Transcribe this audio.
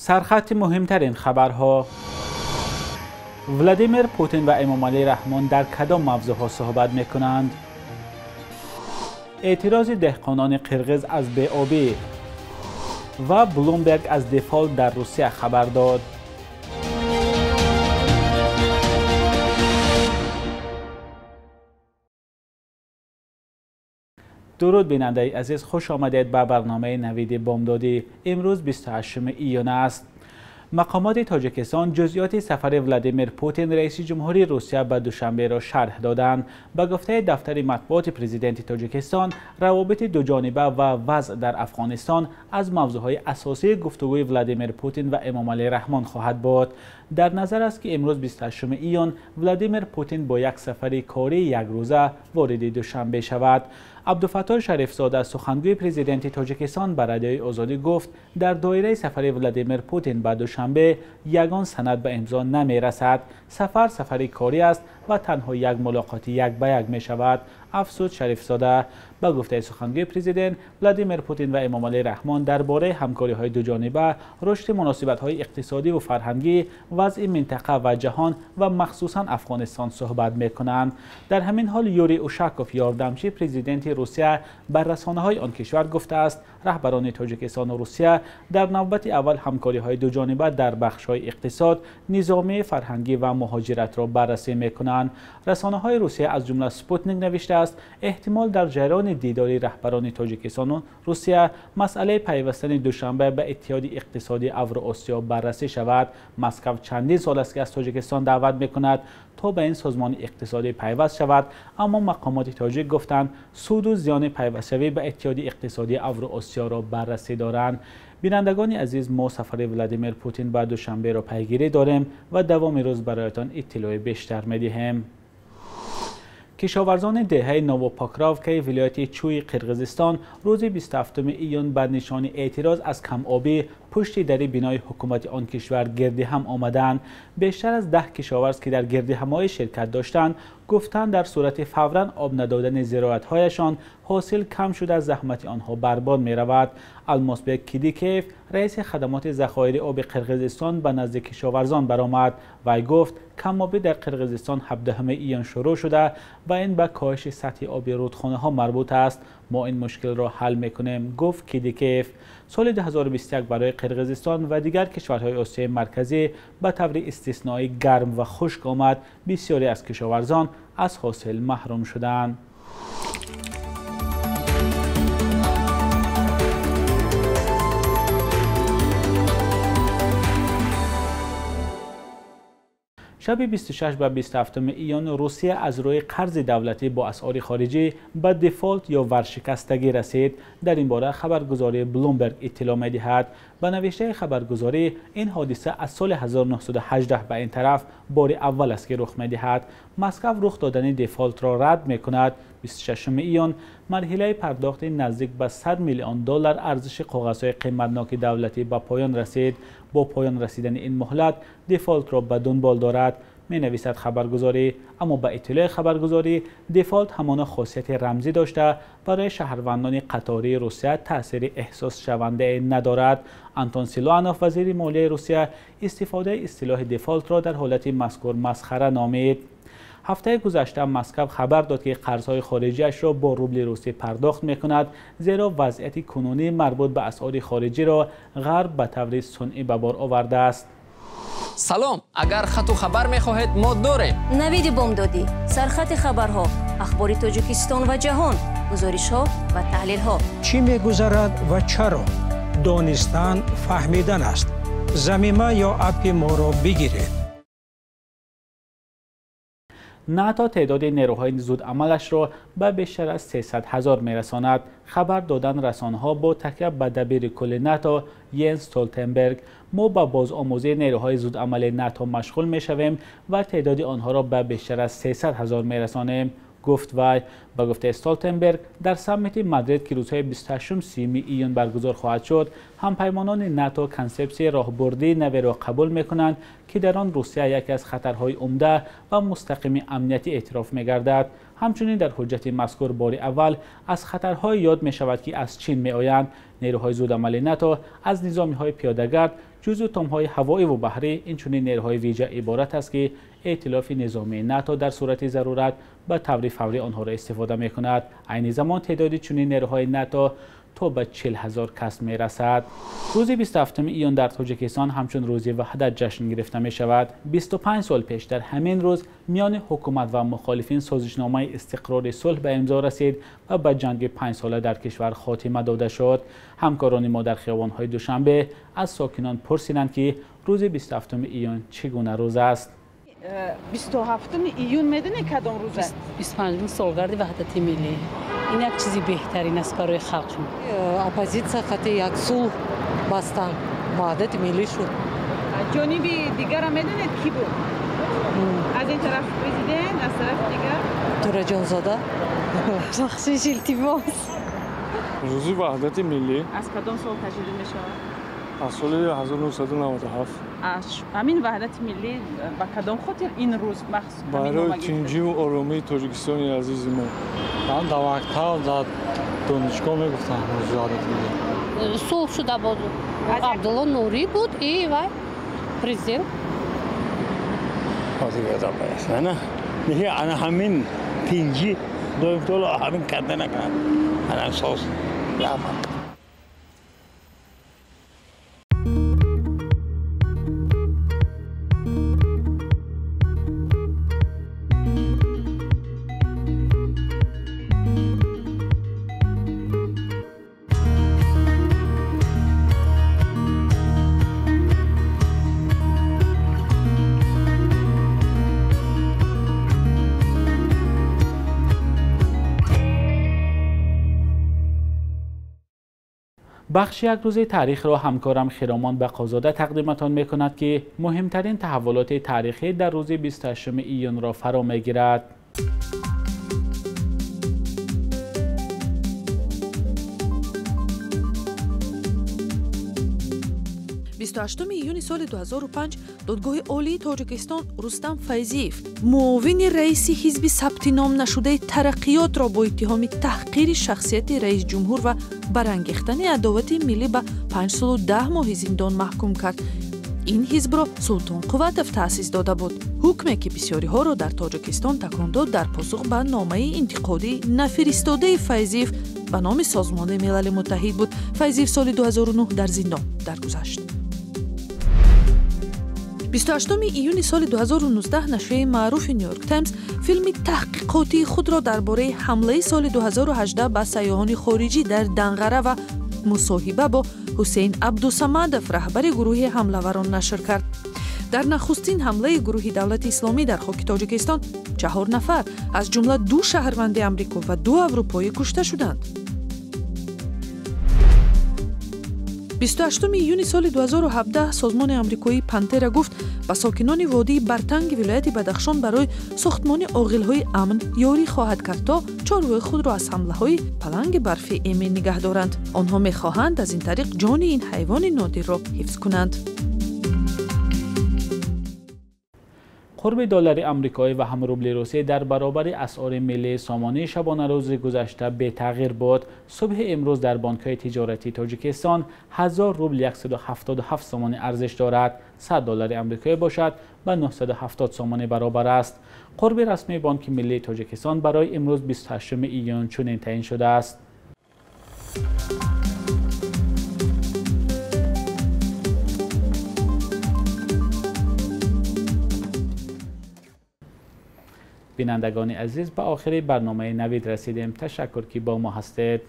Сархати муҳимтарин хабарҳо. Владимир Путин ва Эмомалӣ Раҳмон дар кадом мавзӯъҳо суҳбат мекунанд? Эътирози деҳқонони қирғиз аз беобӣ ва Блумберг аз дефолт дар Русия хабар дод. Дуруд бинандаи азиз, хуш омадед ба барномаи Навиди Бомдодӣ. Имрӯз 28 июн аст. Мақомоти Тоҷикистон ҷузъиёти сафари Владимир Путин, раиси ҷумҳурии Русия, ба Душанберо шарҳ доданд. Ба гуфтаи дафтари матбуоти президенти Тоҷикистон, равобити дуҷониба ва вазъ дар Афғонистон аз мавзӯъҳои асосии гуфтугӯи Владимир Путин ва Эмомалӣ Раҳмон хоҳад буд. Дар назар аст, ки имрӯз 28 июн Владимир Путин бо як сафари кории якрӯза вориди Душанбе шавад. Абдуфаттоҳ Шарифзода, сухангӯи президенти Тоҷикистон, ба Радиои Озодӣ гуфт, дар доираи сафари Владимир Путин ба Душанбе ягон санад ба имзо намерасад. Сафар сафари корӣ аст ва танҳо як мулоқоти як ба як мешавад, афзуд Шарифзода. Ба гуфтаи сухангӯи президент, Владимир Путин ва Эмомалӣ Раҳмон дар бораи ҳамкориҳои дуҷониба, рушди муносибатҳои иқтисодӣ ва фарҳангӣ, вазъи минтақа ва ҷаҳон ва махсусан Афғонистон суҳбат мекунанд. Дар ҳамин ҳол Юрий Ушаков, ёрдамчии президенти Русия, ба расонаҳои он кишвар гуфтааст, раҳбарони Тоҷикистон ва Русия дар навбати аввал ҳамкориҳои дуҷониба дар бахшҳои иқтисод, низомӣ, фарҳангӣ ва муҳоҷиратро баррасӣ мекунанд. Расонаҳои Русия аз ҷумла Спутник навиштааст, эҳтимол дар ҷараёни дидори раҳбарони Тоҷикистону Русия масъалаи пайвастани Душанбе ба Иттиҳоди иқтисодии Авроосиё баррасӣ шавад. Москва чандин сол аст, ки аз Тоҷикистон даъват мекунад то ба ин созмони иқтисодӣ пайваст шавад, аммо мақомоти тоҷик гуфтанд, суду зиёни пайвастшавӣ ба Иттиҳоди иқтисодии Авроосиёро баррасӣ доранд. Бинандагони азиз, мо сафари Владимир Путин ба Душанберо пайгирӣ дорем ва давоми рӯз бароятон иттилои бештар медиҳем. Кишоварзони деҳаи Новопокровкаи вилояти Чӯи Қирғизистон рӯзи 27 июн ба нишони эътироз аз камобӣ пушти дари бинои ҳукумати он кишвар гирди ҳам омаданд. Бештар аз 10 кишоварз, ки дар гирдиҳамоӣ ширкат доштанд, гуфтанд, дар сурати фавран об надодани зироатҳояшон ҳосил кам шуда, заҳмати онҳо барбод меравад. Алмосбек Кидикеев, раиси хадамоти захоири оби Қирғизистон, ба назди кишоварзон баромад. Вай гуфт, камобӣ дар Қирғизистон 17 июн шурӯъ шуда ва ин ба коҳиши сатҳи оби рудхонаҳо марбут аст. Мо ин мушкилро ҳал мекунем, гуфт Кидикеев. Соли 2021 барои Қирғизистон ва дигар кишварҳои Осиёи Марказӣ ба таври истисноӣ гарм ва хушк омад. Бисёре аз кишоварзон аз ҳосил маҳрум шуданд. Шаби 26 ба 27 июн Русия аз рӯи қарзи давлатӣ бо асъори хориҷӣ ба дефолт ё варшикастагӣ расид. Дар ин бора хабаргузории Блумберг иттилоъ медиҳад. Ба навиштаи хабаргузорӣ, ин ҳодиса аз соли 1918 ба ин тараф бори аввал аст, ки рух медиҳад. Москва рух додани дефолтро рад мекунад. 26 июн марҳилаи пардохти наздик ба 100 миллион доллар арзиши коғазҳои қиматноки давлатӣ ба поён расид. Бо поён расидани ин муҳлат дефолтро ба дунбол дорад, менависад хабаргузорӣ. Аммо ба иттилои хабаргузорӣ, дефолт ҳамона хосияти рамзӣ дошта, барои шаҳрвандони қатории Русия таъсири эҳсосшавандае надорад. Антон Силуанов, вазири молияи Русия, истифодаи истилоҳи дефолтро дар ҳолати мазкур масхара номид. Ҳафтаи гузашта Москва хабар дод, ки қарзҳои хориҷиашро бо рубли русӣ пардохт мекунад, зеро вазъияти кунунӣ марбут ба асъори хориҷиро ғарб ба таври сунъӣ ба бор овардааст. Салом, агар хату хабар мехоҳед, мо дорем. Навиди Бомдодӣ, сархати хабарҳо, ахбори Тоҷикистон ва ҷаҳон, гузоришҳо ва таҳлилҳо. Чӣ мегузарад ва чаро? Донистан фаҳмидан аст. Замима ё аппи моро бигиред. НАТО теъдоди нерӯҳои зудамалашро ба бештар аз 300 ҳазор мерасонад, хабар доданд расонаҳо бо такя ба дабири кулли НАТО Йенс Столтенберг. Мо ба бозомӯзии нерӯҳои зудамали НАТО машғул мешавем ва теъдоди онҳоро ба бештар аз 300 ҳазор мерасонем, гуфт вай. Ба гуфтаи Столтенберг, дар саммити Мадрид, ки рӯзҳои 28-30 июн баргузор хоҳад шуд, ҳампаймонони НАТО консепсияи роҳбурдии наверо қабул мекунанд, ки дар он Русия яке аз хатарҳои умда ва мустақими амниятӣ эътироф мегардад. Ҳамчунин дар ҳуҷҷати мазкур бори аввал аз хатарҳое ёд мешавад, ки аз Чин меоянд. Нерӯҳои зудамали НАТО аз низомиҳои пиёдагард Ҷузъу томҳои ҳавоӣ ва баҳрӣ, инчунин нерӯҳои вижа иборат аст, ки эътилофи низомии НАТО дар сурати зарурат ба таври фаврӣ онҳоро истифода мекунад. Айни замон теъдоди чунин нерӯҳои НАТО то ба 40,000 кас мерасад. Рӯзи 27 июн дар Тоҷикистон ҳамчун рӯзи ваҳдат ҷашн гирифта мешавад. 25 сол пеш дар ҳамин рӯз миёни ҳукумат ва мухолифин созишномаи истиқрори сулҳ ба имзо расид ва ба ҷанги 5 сола дар кишвар хотима дода шуд. Ҳамкорони мо дар хиёбонҳои Душанбе аз сокинон пурсиданд, ки рӯзи 27 июн чӣ гуна рӯз аст. 27 июн медонӣ кадом рӯз аст? 25 солгарди ваҳдати миллӣ. Ин як чизи беҳтарин аст барои халқ. Оппозитсия хати як сулҳ бастан, ваҳдати миллӣ шуд. Ҷониби дигара медонед ки буд? Аз ин тараф президент, аз тарафи дигар? Тураҷонзода. Бахшиш, илтимос. Рӯзи ваҳдати миллӣ. Аз кадом сол таҷлил мешавад? Аз соли 1997. Ҳамин ваҳдати миллӣ ба кадом хотир ин рӯз махсус? Барои тинҷиву оромии Тоҷикистони азизи мо. Ман дар мактаб, дар донишгоҳ мегуфтам рӯзи ваҳдати миллӣ. Сулҳ шуда буд. Абдулло Нурӣ буд и вай президент. Ана ҳамин тинҷӣ доим толо ҳамин карда накунад. Ана соз. Раҳмат. Бахши як рӯзи таърихро ҳамкорам Хиромон Бақозода тақдиматон мекунад, ки муҳимтарин таҳаввулоти таърихӣ дар рӯзи 28 июнро фаро мегирад. 28 июни соли 2005 Додгоҳи Олии Тоҷикистон Рустам Файзиев, муовини раиси ҳизби сабти ном нашудаи Тараққиётро бо иттиҳоми таҳқири шахсияти раисҷумҳур ва барангехтани адовати миллӣ ба 5 солу 10 моҳи зиндон маҳкум кард. Ин ҳизбро Султон Қувватов таъсис дода буд. Ҳукме, ки бисёриҳоро дар Тоҷикистон такон дод, дар посух ба номаи интиқодӣ нафиристодаи Файзиев ба номи Созмони Милали Муттаҳид буд. Файзиев соли 2009 дар зиндон даргузашт. 28 июни соли 2019 нашрияи маъруфи Нью-Йорк Таймс филми таҳқиқотии худро дар бораи ҳамлаи соли 2018 ба сайёҳони хориҷӣ дар Данғара ва мусоҳиба бо Ҳусейн Абдусамадов, раҳбари гурӯҳи ҳамлаварон, нашр кард. Дар нахустин ҳамлаи гурӯҳи Давлати Исломӣ дар хоки Тоҷикистон 4 нафар, аз ҷумла 2 шаҳрванди Амрико ва 2 аврупоӣ кушта шуданд. 28 июни соли 2017 созмони амрикоии Пантера гуфт ба сокинони водии Бартанги вилояти Бадахшон барои сохтмони оғилҳои амн ёрӣ хоҳад кард, то чорвои худро аз ҳамлаҳои паланги барфӣ эмин нигаҳ доранд. Онҳо мехоҳанд аз ин тариқ ҷони ин ҳайвони нодирро ҳифз кунанд. Қурби доллари амрикоӣ ва ҳам рубли русӣ дар баробари асъори миллии сомонӣ шабонарӯзи гузашта бетағйир буд. Субҳи имрӯз дар бонкҳои тиҷоратии Тоҷикистон 1000 рубл 177 сомонӣ арзиш дорад. 100 доллари амрикоӣ бошад ба 970 сомонӣ баробар аст. Қурби расмии Бонки миллии Тоҷикистон барои имрӯз 28 июн чунин таъин шудааст. Бинандагони азиз, ба охири барномаи Навид расидем. Ташаккур, ки бо мо ҳастед.